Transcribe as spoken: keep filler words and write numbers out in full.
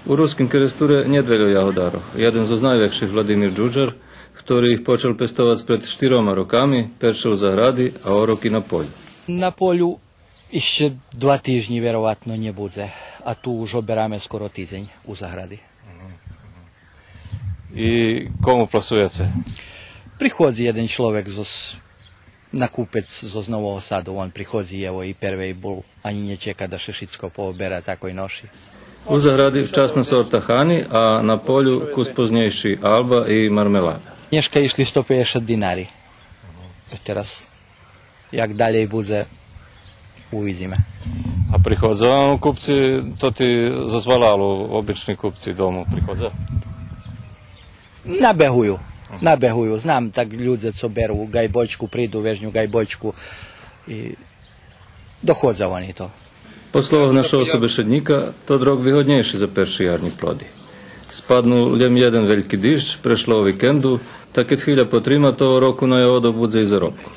У Руским Керестуре нєт вельо ягодарох. Єден зоз найвекших, Владимир Джуджар, хтори их почал пестовац пред штирома роками, перше у загради, а о рок и на полю. На полю ище два тижнї вероватно нє будзе, а ту уж обераме скоро тидзень у загради. И кому пласуєце? Приходзи єден чловек зоз, накупец зоз Нового Саду, он приходзи, ево, и первей бул, анї нє чека да ше шицко пообера, такой ноши. У загради вчасна сорта хани, а на полю кус познєйши алба и мармелада. Нєшка ишли сто пейдзешат динари. Тераз як далєй будзе, увидзиме. А приходза вам купци, тоти зоз валалу, обични купци дому приходза? Набегую, набегую. Знам так людзе цо беру гайбочку, приду, вежню гайбочку и доходза они то. По словох нашого собешеднїка, тот рок вигоднєйши за перши ярни плоди. Спаднул лєм єден вельки диждж прешлого викенду, та кед хвиля потрима, того року на ягодох будзе и заробку.